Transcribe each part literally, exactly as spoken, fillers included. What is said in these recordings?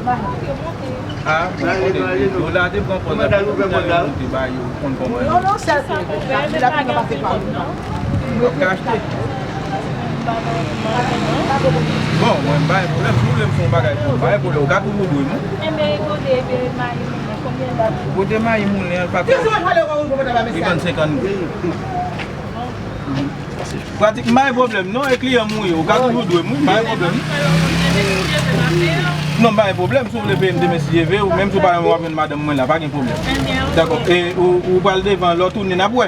Ah, bon, kote, dola te pran pòz la, pou nou monte ba yo, konn kòman yo. Non, non, sèl ke la pli nan pase pa ou. W ap ka achte. Bon, mwen, m pa gen pwoblèm. Si w vle m fè yon bagay pou ou, pa gen pwoblèm. Ou ka toujou dwe m, wi. Enben, kote, e, mayi moulen, konbyen l ap? Kote mayi moulen an, pa twò. Li vann senkant goud. Pratik, m pa gen pwoblèm, non, e kliyan m ou ye. Ou ka toujou dwe m, wi, m pa gen pwoblèm. Non, m pa gen pwoblèm. Si w vle peye m demen, si Dye vle, ou menm si w pa renmen w ap jwenn madanm mwen la, pa gen pwoblèm. Dakò. E ou, ou pral devan, lè w tounen, n ap wè.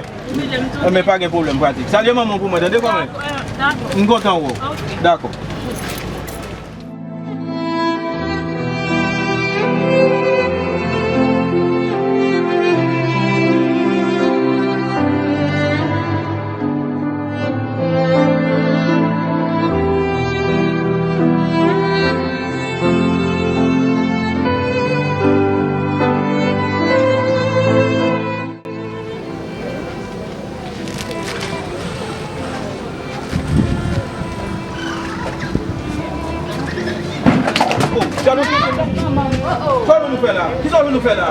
Enben, pa gen pwoblèm, Pratik. Salye manman w pou mwen, tande, kòmè? M kontan wè w. Dakò. Oh, gade sa nou fè la. Kisa nou fè la?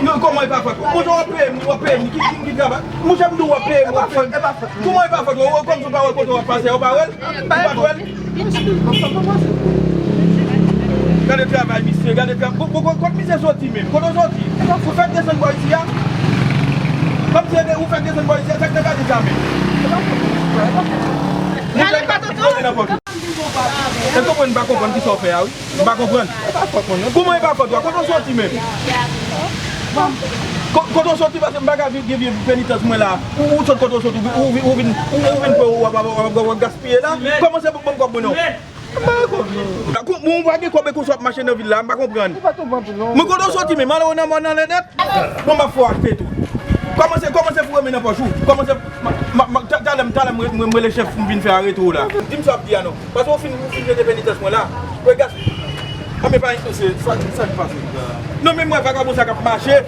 Non, kòman e pa fòt? Bon, w ap peye m, w ap peye m. Ki, ki, ki travay? Monchè, m di w w ap peye m, w ap peye m. Kòman e pa fòt? Ou, kòmsi w pa wè kote w ap pase, ou pa wè l? Ou pa t wè l? Gade travay misye, gade travay. Bon, bon, kot misye soti menm? Kote w soti? Ou fèk desann bò isi a? Kòmsi ou fèk desann bò isi a, sa k nan gade sa menm? Gade pa tonton. Èske w konprann, m pa konprann kisa w fè a, wi? M pa konprann. Kòman e pa fòt ou a? Kote w soti menm? Ko-, kote w soti, paske m pa ka gen vye penitans mwen la. Ou, ou sot kote w soti, ou, ou, ou vin, ou, ou vin fè w ap, ap, ap, ap gaspiye la. Kòmanse pou ban m kòb mwen non. M pa gen kòb non. Kou-, bon, ou pa gen kòb e konsa w ap mache nan vil la, m pa konprann. Ou pa twò ban pou non. Mwen kote w soti menm, ale w nan mòn nan lè nèt. Bon, m ap fè w achte tou. Kòmanse, kòmanse foure men nan pòch ou. Kòmanse, ma, ma, ma, ta, talè m, talè m, mwen, mwen rele chèf m vin fè arete w la. Di m sa w ap di a non. Paske w fin, w fin jete penitans mwen la. Wè gas. A men pa. Mesye, sa, sa k pase la? Non, men mwen vagabon sa k ap mache.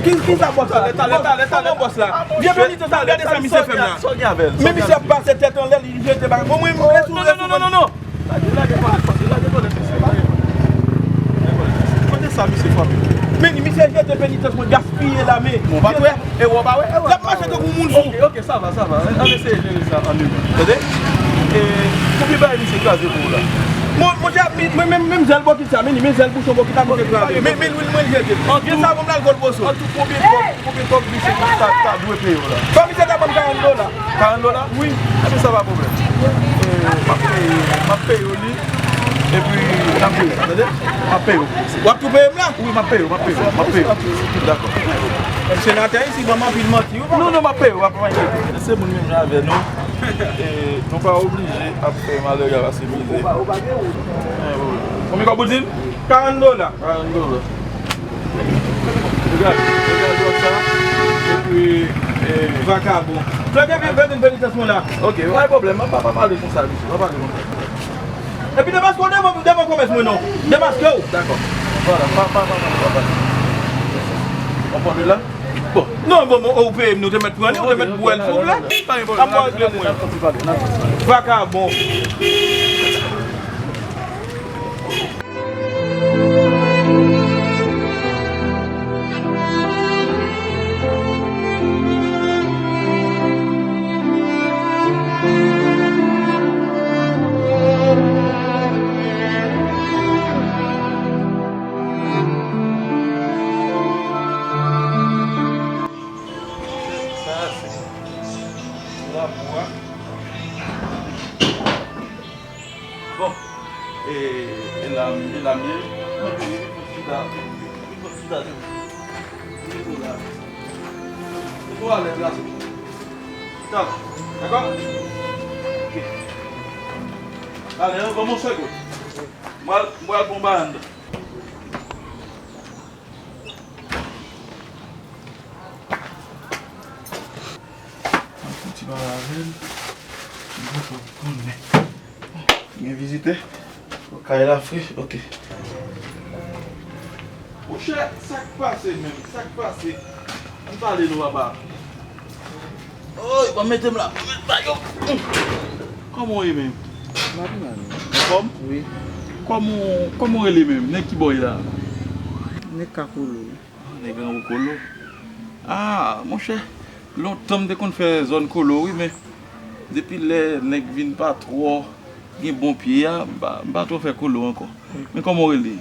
Ki, ki sa bòs la? Talè, talè, talè, talè. Bòs la. Vye penitans la, gade sa misye fè m la. Men misye ap pase tèt anlè, li jete bagay. Bon, mwen, mwen sou. Non, non, non, non, non. Lage, lage kòlèt, lage kòlèt, mesye, lage kòlèt. Lage kòlèt. Kote sa misye frape? Men misye jete penitans mwen gaspiye la, men. Ou pa t wè? E w pa wè? L ap mache tankou moun fou. Ok, ok, sa va, sa va. Ann eseye jere sa an nou menm. Tande? E, konbyen bagay misye kraze pou ou la? Mon, monchè, mi, mwen menm, menm zèl bòkit sa, men li, men zèl bouchon bòkit la misye kraze. Men, men lwil mwen l jete. Gen savon m l al gòl bosò. An tou, konbyen kòb, konbyen kòb misye ta, ta dwe peye w la? Fò misye ta ban m karant dola. Karant dola? Wi. Ebyen, sa pa pwoblèm. E, m ap peye, m ap peye w li. Epi, n ap jere sa, tande? M ap peye w. W ap tou peye m la? Wi, m ap peye w, m ap peye w, m ap peye w. Dakò. Senatè isi, ban m anpil manti, wi, papa. Non, non, m ap peye w, w ap pa enkyete. Se moun menm jan avè nou. E, nou pa oblije ap fè malere a pase mizè. Konbyen kòb ou di m? Karant dola. Karant dola. Regarde, regarde sa. Epi, e, vakabon. Plante vin, plante vin penitans mwen la. Ok, pa gen pwoblèm, pa, pa pale konsa, mesye, pa pale konsa. Epi demaske w devan, devan kòmès mwen non. Demaske w. Dakò. Vwala, pa, pa, pa, pa, pa, pa. Ou pran de la? Bon. Non, bon, bon, ou peye m, nou te mèt pran li, ou te mèt bwè l, silvouplè. Pa gen pwoblèm. An mwen regle mwen. Vakabon. Sa se labou a. Bon, e, e la, e la m ye. Mwen te vin pou chita, vin pou chita, vin pou chita la. Mete w alèz la, se pou chita la. Dakò? Ok. Talè, ban m yon segond. Mwen al, mwen al pran bagay anndan. Mwen fouti pale avè l. Mwen poko konnen. Gen vizitè? Kay la fre? Ok. Monchè, sa k pase menm? Sa k pase? Ann pale non, papa. Oy, ban m mete m la. Ban m mete m la, yo. Kòman w ye menm? M ap mal. Anfòm? Wi. Kòman, kòman w rele menm? Nèg ki bò w ye la? Nèg Kakolo. Ah, nèg anwo Kolo. Ah, monchè, lontan m te konn fè zòn Kolo, wi, men depi lè nèg vin pa twò gen bon pye a, m pa, m pa twò fè Kolo ankò. Men kòman w rele?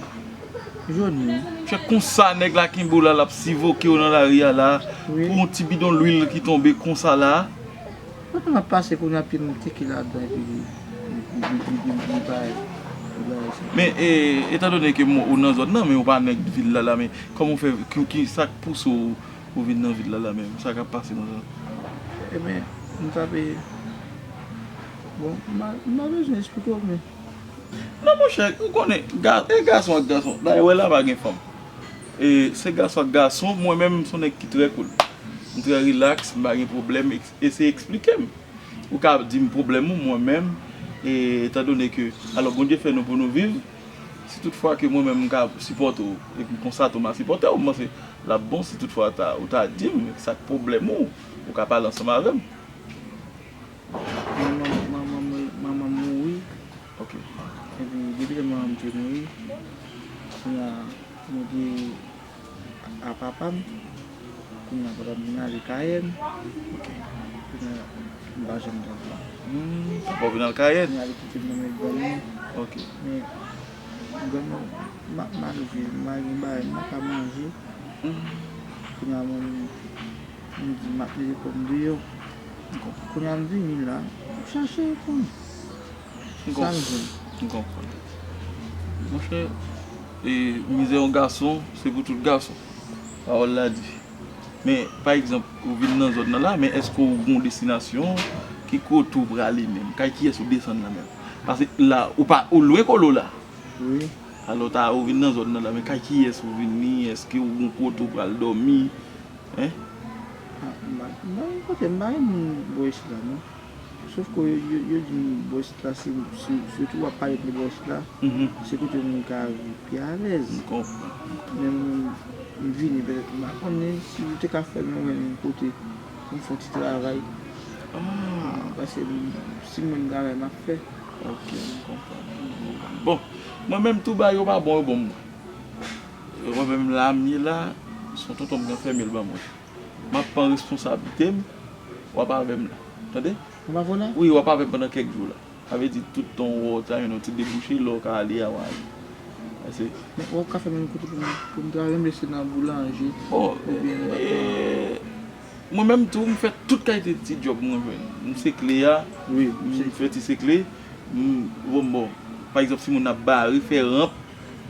Joni. Chè konsa nèg la kenbe w la, l ap sivoke w nan lari a la, wi, pou yon ti bidon lwil ki tonbe konsa la. Kote m ap pase kounye a, pye m teke ladan epi li, li, li, li, li, li bay, li bay sa. Men, e, etandone ke m, ou nan zòn nan, men ou pa nèg vil la la, men kòman w fè, ki, ki sa k pouse w, ou vin nan vil la la menm? Sa k ap pase konsa? Ebyen, m t ap, e, bon, m pa, m pa bezwen eksplike w, men. Non, monchè, ou konnen, ga-, e gason ak gason. Dayè, wè la pa gen fanm. E se gason ak gason, mwen menm, m se yon nèg ki trè cool. M trè relax, m pa gen pwoblèm, eks-, eseye eksplike m. Ou ka di m pwoblèm ou, mwen menm, e etandone ke, alò, Bondye fè nou pou nou viv, si tout fwa ke mwen menm m ka sipòte w, epi konsa tou m a sipòte w, m panse l ap bon si tout fwa ta, ou ta di m sa k pwoblèm ou, ou ka pale ansanm avè m. Manman, manman m, manman m mouri. Ok. Epi, depi lè manman m te mouri, kounye a, mwen te a papa m. Kounye a, papa m vin ale Kayèn. Ok. Kounye a, m pa janm te al la. Hmm, papa w vin al Kayèn? Kounye a, li kite m nan men grann mwen. Ok. Men, grann mwen, m ap mal viv, m pa gen bagay, m pa ka manje. Hmm. Kounye a, mwen, m di, m ap mete kò m deyò. M konprann. Kounye a, m vini la, m chache pou m. M konprann. M konprann. Monchè, e, mizè yon gason, se pou tout gason. Pawòl la di. Men, pa egzanp, ou vin nan zòn nan la, men èske ou gon destinasyon? Ki kote ou prale menm? Kay kiyès ou desann la menm? Paske la, ou pa, ou lwen Kolo la. Wi. Alò, ta, ou vin nan zòn nan la, men kay kiyès ou vini? Èske ou gon kote ou pral dòmi? Hein? Ah, m pa, m pa gen kote, m pa gen moun bò isit la, non. Sof ke yo, yo, yo di m bò isit la, si, si, sitou w ap parèt nan bò isit la, mhm, se kote moun ka viv pi alèz. M konprann. Men mwen, m vini, petèt, m pa konnen si yo te ka fè m yon kote pou m fè yon ti travay. Ah. Paske m, si mwen m travay, m ap fè. Ok, m konprann, m konprann. Bon, mwen menm tou bagay yo pa bon, yo bon mwen. Mwen menm la m ye la, se yon tonton m ki anfèmen l ban mwen. M ap pran responsablite m, w ap avè m la. Tande? Ou pa vre la? Wi, w ap avè m pandan kèk jou la. Sa vle di tout tan w wè w ta jwenn yon ti debouche, lè w ka ale a, w ale. Pase. Men w ap ka fè menm kote pou m, pou m travay, menm si se nan boulanje, bon, oubyen nan, e, mwen menm tou, m fè tout kalite ti djòb mwen jwenn. M sekle a, wi, m fè ti sekle, m, bon, bon, pa egzanp, si moun ap bare, fè ranp,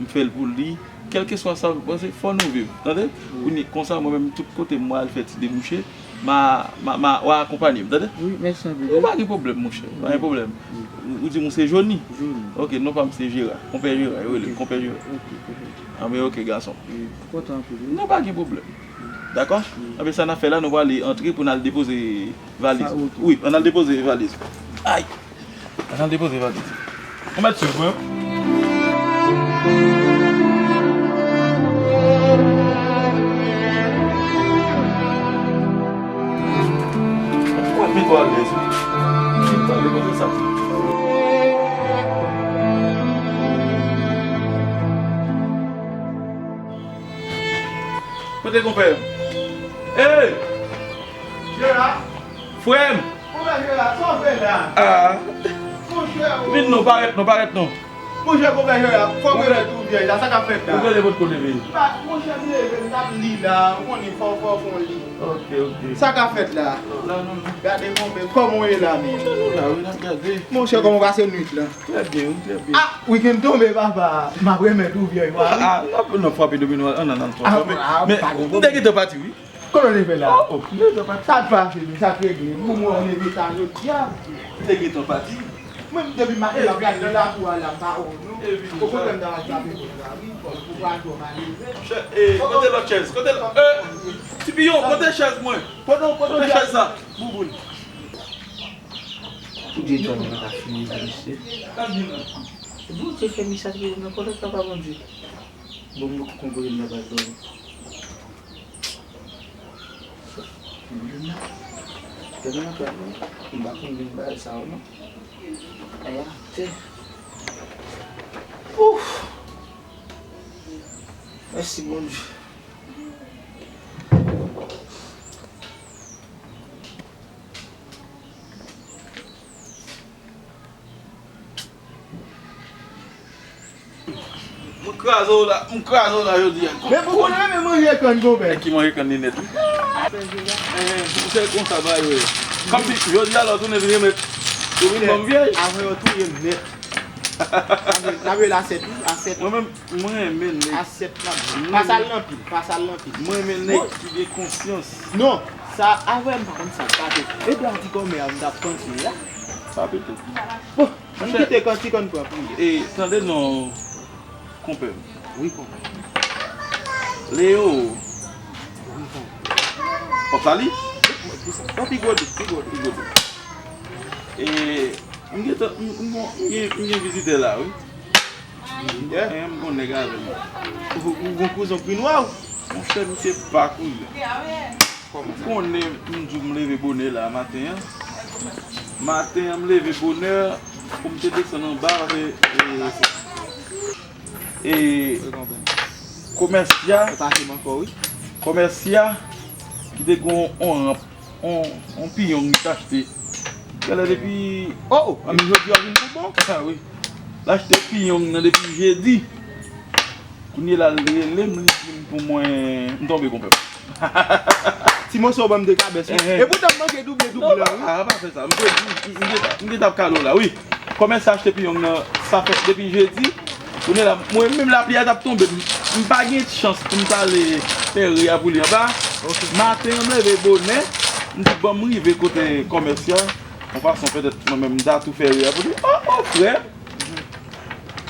m fè l pou li. Kèlkeswa sa, paske fò nou viv, tande? Wi. Kounye konsa, mwen menm, tout kote m al fè ti debouche, m a, m a, m a, w a akonpanye m, tande? Wi, mèsi anpil. Ou pa gen pwoblèm, monchè, pa gen pwoblèm. Wi. Ou, ou di m ou se Joni? Joni. Ok, non pa m se Jera, konpè Jera, yo rele m konpè Jera. Ok, ok. Anben, ok, gason. Wi, m kontan anpil, wi. Non, pa gen pwoblèm. Dakò? Wi. Anben, sa n ap fè la, nou prale antre pou n al depoze valiz. Sa, ok. Wi, ann al depoze valiz. Ay! Ann al depoze valiz. Ou mèt swiv mwen. Ou mèt mete w alèz, wi. Mete w alèz, konsa. Kote konpè m? Ey! Jera! Frè m! Konpè Jera, sa w fè la? Ah! Monchè, o! Vin non, parèt non, parèt non. Monchè, konpè Jera, fò w rele tou vyèj la, sa k ap fèt la? Ou rele potko leve. Monchè, m leve, m t ap li la, ou konnen fò, fò, fò w li. Ok, ok. Sa k ap fèt la? La, non, non. Gade konpè, kòman w ye la menm? Monchè, nou la, wi, n ap gade. Monchè, kòman w pase nwit lan? Trè byen, wi, trè byen. Ah, wikenn tonbe, papa. M ap remèt ou vyèj la, wi. Ah, n ap, n ap frape domino, ann, ann, ann, frape. Ah, men, pa gen pwoblèm. M te gentan pati, wi. Kote w te fè la? Oh, oh, m te gentan pati. Sa k pase, men sa k regle. Pou mwen, w leve ta jodi a. M te gentan pati. Mwen, depi maten, m ap gade nan lakou a la, m pa wè w, non. Okontrè, m ta pral frape pòt la, wi. Pou pral dòmi, m leve. Chè, eh, kote lòt chèz? Kote lòt, eh, Ti Piyon, kote chèz mwen? Kote, kote chèz sa? Bouboun. Poudre djòl mwen pa fini, mesye. Bondye fè misye ap rele nan kòlèt, papa Bondye. Bon, mwen konn kote m ta pral dòmi. Mwen menm nan. Mwen menm nan, mwen pa konn vin bagay sa yo, non. Ay, atè. Ouf! Mèsi, Bondye. Mwen kraze w la, mwen kraze w la jodi a. Men pou konnen men manje kann konpè. Ki manje kann li nèt wi. Eh, se konsa bagay yo ye. Kòmsi jodi a la w tounen vin remèt. Ou vin ban m vyèj. Avan yo touye m nèt. N ap rele a sèt wi, a sèt. Mwen menm, mwen renmen nèg. A sèt n ap jwe. Pa sal nan pil, pa sal nan pil. Mwen renmen nèg ki gen konsyans. Non, sa avè m pa konn sa l pa te. Edouard di kòmè a m t ap panse a. Sa petèt. Bon, ann kite kantik ann pran pou li. E, tande non, konpè m. Wi, konpè. Leo. Wi, konpè. W ap sali? Bon, pi gwo de, pi gwo de. Pi gwo de. E, m gen tan, m, m, m gen, m gen vizitè la, wi. Vizitè? E, m gon nèg avè m. Ou, ou gon kouzen w pi nwa, wi? Monchè, misye pa kouzen. Ou konnen m di w m leve bonè la maten an. Maten an m leve bonè pou m te desann anba, paske, e, e, komèsya, komèsya ki te gon on ranp, on, on piyong li t achte. Genlè depi, oh, oh, ann jodi a vin pou bon. Ah wi. L achte piyong nan depi jedi. Kounye la, l rele m, li di m pou mwen, m tonbe, konpè m. Ti moso ban m de kabès, wi. Enhen. E poutan m manke double, double, non, wi. Pa, pa fè sa. M te, m, m, m te, m te t ap kale w la, wi. Kòmèsye achte piyong nan, sa fèt depi jedi. Kounye la, mwen menm lapli a t ap tonbe. M, m pa gen chans pou m t ale fè ri a pou li anba. Ok. Maten an, m leve bonè. M di, ban m rive kote kòmèsye a. Yon fason, petèt, mwen menm, m ta tou fè ri a pou li. Oh, oh, frè!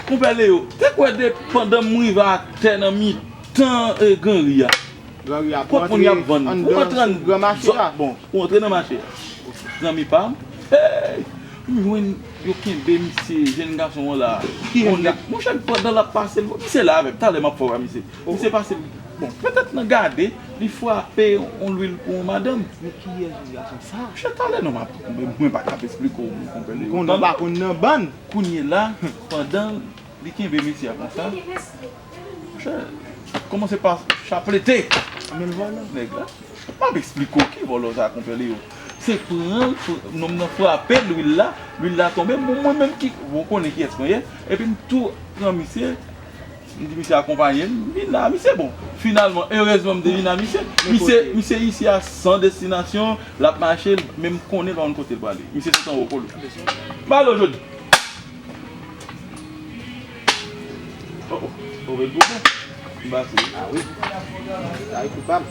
Konpè Leo, te kwè de pandan m rive atè nan mitan, eh, Gran Ri a. Gran Ri a, pou antre anndan, sou Gran Mache a. Bon, pou antre nan mache a. Zanmi pa m, hey! M jwenn yo kenbe misye, jèn gason an la. Ki jèn gason? Monchè, pandan l ap pase, misye la avè m, talè m ap fè w a misye. Misye pase, bon, petèt nan gade, li frape yon lwil pou yon madanm. Men kiyès jèn gason sa? Monchè, talè non, m ap, mwen pa kab esplike w, konpè Leo. Konn pa konn nan bann. Kounye la, pandan li kenbe mesye a konsa, monchè, kòmanse pa chaplete. Men vòlò. Nèg la. M ap esplike w ki vòlò sa, konpè Leo. Se pran l, nonm nan frape lwil la, lwil la tonbe. Bon, mwen menm ki, bon, konnen kiyès mwen ye. Epi m tou pran misye, m di misye akonpaye m, vin la, misye bon. Finalman, erezman m te vin a misye. Misye, misye isi a san destinasyon, l ap mache, men m konnen l pa konn kote l prale. Misye sot anwo kolo. M ale jodi. Oh, oh, oh, bèl poupou. M pase. Ah wi. Sa e koupab.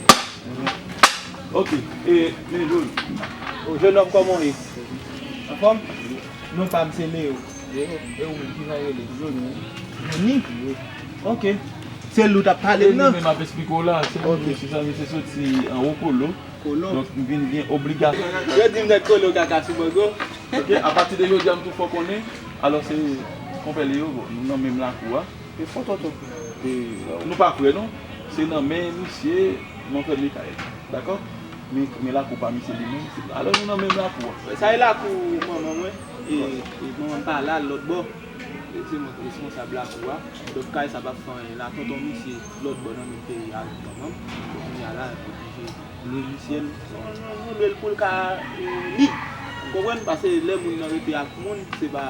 Ok, e, men jodi. Oh, jennonm, kòman w ye? Anfòm? Non pa m se Leo. Leo? E ou menm, kijan w rele? Joni. Joni? Wi. Ok. Se li w t ap pale m nan? Li menm ap esplike w la, se li, ok, mesye sa, misye soti anwo kolo. Kolo. Donk, m vin gen obligasyon. Yo di m nèg kolo kaka sou mango. Ok, apati de jodi a, m tou fè w konnen. Alò, se konpè Leo, bon, nou nan menm lakou a. E fò tonton. E, nou pa frè, non. Se nan men misye, mwen fè Mikaèl. Dakò? Men, men lakou pa misye li menm. Alò, nou nan menm lakou a. Sa e lakou manman mwen. E, e manman m pa la, lòt bò. E se mwen ki responsab lakou a. Donk, kay sa p ap fè anyen la. Tonton misye, lòt bò nan men peyi a, avèk manman m. Donk, kounye a la, oblije lwe misye l. Nou, nou, nou lwe l pou l ka, e, lib. Ou konprann? Paske lè moun nan rete ak moun, se pa,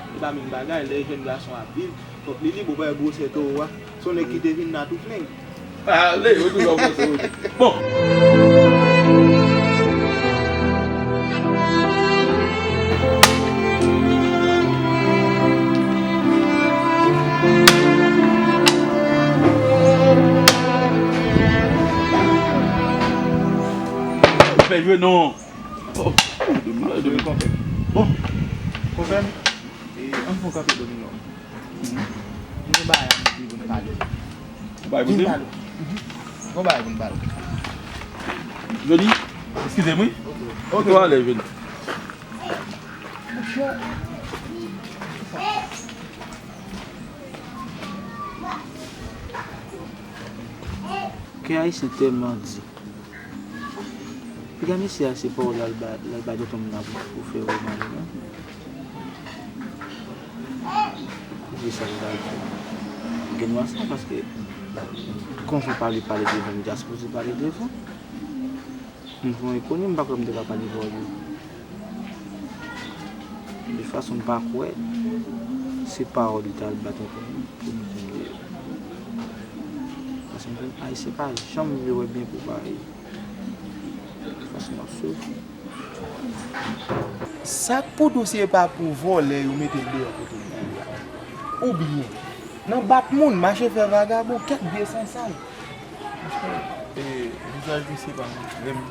se pa menm bagay. Lè jèn gason ap viv, fòk li lib, ou pa wè gwosè towo a. Se yon nèg ki te vin la tou flenk. Ale, yo toujou ap panse ou. Bon. Fè jwe non. Oh, oh, de mwen, de mwen. Bon. Konpè m, e, ann fè yon kanpe domino. Mhm. Nou gen bagay a di pou n pale. Ou bay kote? Vin pale. Mhm. Gon bagay pou n pale. Joni, eskize m, wi. Ok. Ok. Ou alèz, Joni. Monchè. Kè ayisyen tèlman di. Piga mesye a se pawòl l al ba, l al bay tonton m nan pou, pou fè remare non. Koute sa l pral fè. Nou ansanm paske konsa w pale, pale devan m, dyaspora pale devan. M fè yon ekoni, m pa kwè m te ka pale pawòl yo. De fason m pa kwè se pawòl li t al bat ankò pou nou konn li. Paske m konn Ayisyen pa janm vle wè byen pou parèy. Fason m ap soufri. Sa k pou dosye pa pou vòlè yo mete l deyò kote l ye a? Oubyen, nan bat moun, mache fè vagabon, kèk vye sansal. E vizaj misye pa montre m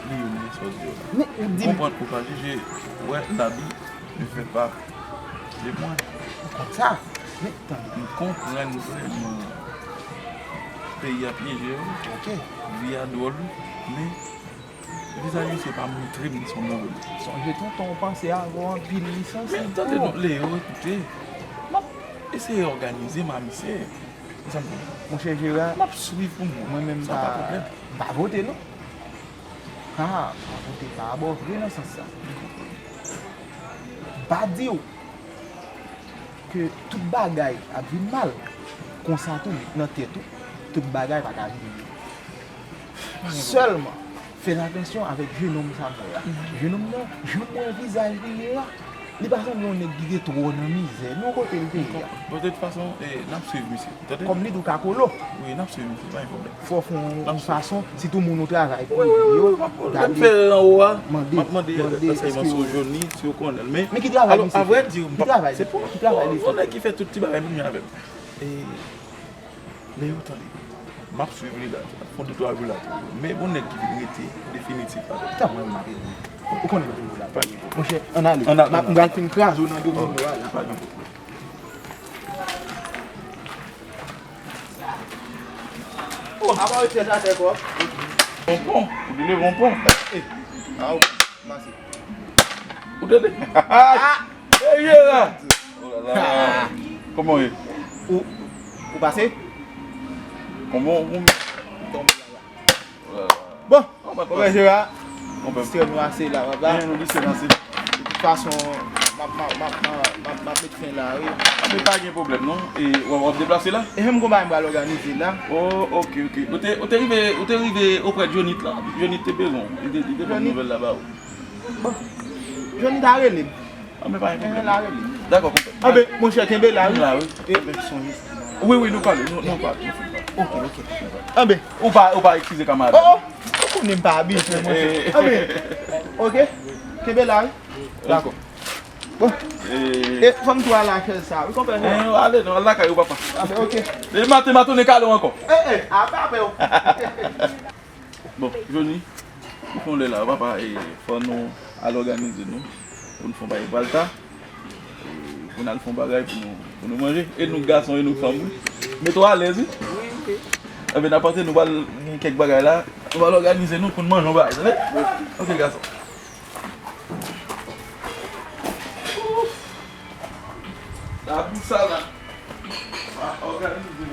li yo menm sa w di yo la. Men ou di m. Konprann ou pa jije wè labi ne fait pas le moine. Ou konn sa. Men tande. M konprann vrèman peyi a pyeje wi. Ok. Vi a dwòl wi. Men vizaj misye pa montre m li se yon move moun. Sonje tonton ou panse avè w anpil li sanse. Men tande non Leo, ekoute. M ap eseye òganize m a misye. Monchè Jera, m ap swiv pou mwen. Mwen menm m pa, m pa vote non. Ha, m pa vote pa bò vre nan sans sa. M pa di w ke tout bagay ap vin mal. Konsa tou, nan tèt ou, tout bagay pa ka vin byen. Sèlman, fè atansyon avèk jenòm sa m wè a. Jenòm nan, jan m wè vizaj li ye a, li pa sanble yon nèg ki te twò nan mizè non kote l te ye a. Bon, de tout fason, eh, n ap swiv misye. Tande? Kòm li di w ka kolo. Wi, n ap swiv misye, pa gen pwoblèm. Fò w fè yon fason, sitou moun ou travay pou yo, gade, mande, mande èske yo. Wi, wi, wi, m ap mande ransèyman sou Johnny, si yo konnen l. Men, men ki travay misye fè? Ki travay li fè? Ki travay li fè? Yon nèg ki fè tout ti bagay menm jan avè m. E, Leo, tande. M ap swiv li la. Fon de twa jou la tou. Men bon nèg ki vin rete definitif avè m. Tanpri, m ap ede. Ou konnen m ap ede la. Pa gen pwoblèm. Monchè, ann ale. Ann ale. M ap, m pral fin kraze w nan domino a la. Pa gen pwoblèm. Oh, apa w tchèch atè kò? Bonpon, ou te leve bonpon. Eh, ah, ou pase. Ou tande? Ah! Hey, Jera! Oh la la! Kòman w ye? Ou, ou pase? Kòman ou? Tonbe la. Oh la la. Bon, konpè Jera, distrè nou ase la, papa. Gen nou distrè nou ase. De tout fason, m ap, m ap, m ap, m ap, m ap, m ap met fen la, wi. Ah, men pa gen pwoblèm, non. E w ap, w ap deplase la? E menm konba m pral òganize la. Oh, ok, ok. Ou te, ou te rive, ou te rive oprè Johnny la. Johnny te bezwen w. Li te, li te ban m nouvèl la ba ou. Bon. Johnny ta rele m. Anben, pa gen pwoblèm. Dakò, konpè. Anben, monchè, kenbe la, wi. Kenbe la, wi. E, anben, sonje. Wi, wi, nou pale, nou, nou pale, nou pale. Ok, ok. Anben. Ou pa, ou pa eskize kamarad. Oh, oh. Ou konnen m pa abitye, monchè. Anben. Ok. Kenbe la, wi. Dakò. Bon. E, fò m tou al ak chèz sa, wi, konpè. E, ale, non, al lakay ou, papa. Anben, ok. E maten, m a tounen kale w ankò. E, e, a pa pè w. Bon, Johnny, nou fè yon lè la, papa, e, fò nou al òganize nou pou nou fè yon bagay pou Alta. E, pou n al fè yon bagay pou nou, pou nou manje. E nou gason, e nou fanm, wi. Mete w alèz, wi. Wi, wi. Anben, n ap antre, nou pral gen kèk bagay la. Nou pral òganize nou pou n manje yon bagay, tande? Ok, gason. Ouf! Lapli sa la. Ah, òganize.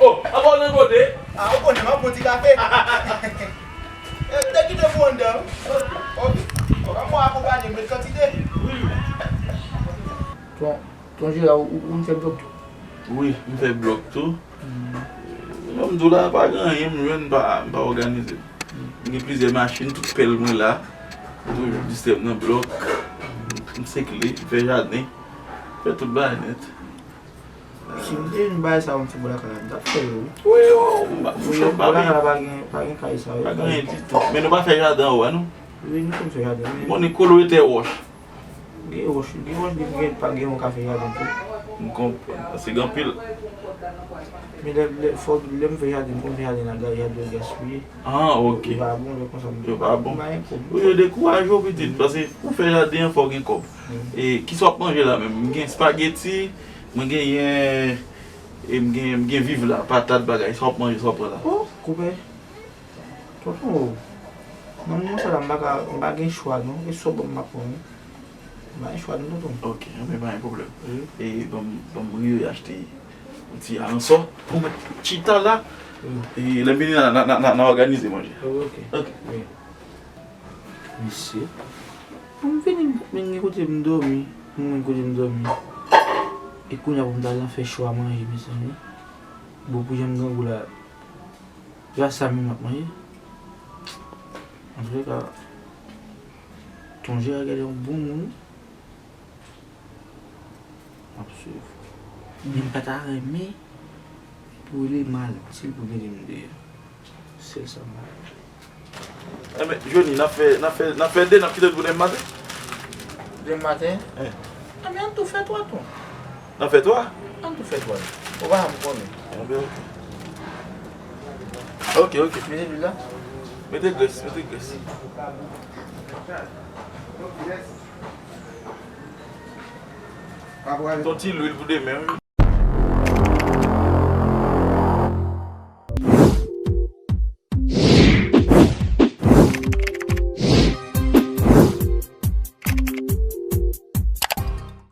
Oh, apa w nan kote? Ah, ou konnen, m ap pran ti kafe. Eh, m te kite pou anndan, wi. Ok. Ban m akonpanye m met kantite. Wi. Ton, ton Jera, ou, ou, ou fè blòk tou? Wi, m fè blòk tou. Jan m di w la, pa gen anyen m jwenn, m pa, m pa òganize m. M gen plizyè machin, tout pèl mwen la. M toujou distrè m nan blòk. M sekle, m fè jaden. M fè tout bagay nèt. Si m te jwenn bagay sa yo, m ti bò lakay la, m t ap fè yo, wi. Wi, wi, m pa, monchè, m pa gen. Bò lakay la pa gen, pa gen kay sa yo. Pa gen anyen ditou. Men nou pa fè jaden anwo a, non? Wi, nou konn fè jaden, men. M konnen kolo e tè wòch. Gen wòch, gen wòch, gen, gen, pa gen yon kafe jaden tou. M konprann, paske gen anpil. Men lè, lè, fò, lè m fè jaden, m konn fè jaden la, jaden yo gaspiye. Ah, ok. Yo pa bon, lè konsa m. Yo pa bon. M pa gen kòb. Wi, yo dekouraje w pitit, paske pou fè jaden an, fò w gen kòb. E kisa w ap manje la menm? M gen espageti, mwen genyen, e m gen, m gen viv la, patat, bagay. Sa w ap manje, sa w ap pran la? Oh, konpè. Tonton, nan moman sa la, m pa ka, m pa gen chwa non. E sa w ban m, m ap pran wi. M pa gen chwa non, tonton. Ok, anben pa gen pwoblèm. Wi. E ban m, ban m rive achte yon ti aransò pou mèt chita la. Wi. E lè m vini la, n a, n a, n a, n a òganize manje. Wi, ok. Ok. Wi. Mesye. Pou m vini, m, m gen kote m dòmi. M gen kote m dòmi. E kounye a pou m ta al nan fè chwa manje, mezanmi. Bon, pou jan m grangou la, se pa sa menm m ap manje. Antouleka, Ton Jera genlè yon bon moun. M ap swiv. Men m pa ta renmen pou li mal, si l pou mete m deyò. Sèl sa m pa renmen. Enben, Joni, n ap fè, n ap fè, n ap fè de, n ap kite l pou demen maten? Demen maten? Enben, ann tou fè twa tou. N ap fè twa? Ann tou fè twa. Ou pa janm konnen. Enben, ok. Ok, ok. Mete lwil la. Mete grès, mete grès. Ton ti lwil pou demen, wi.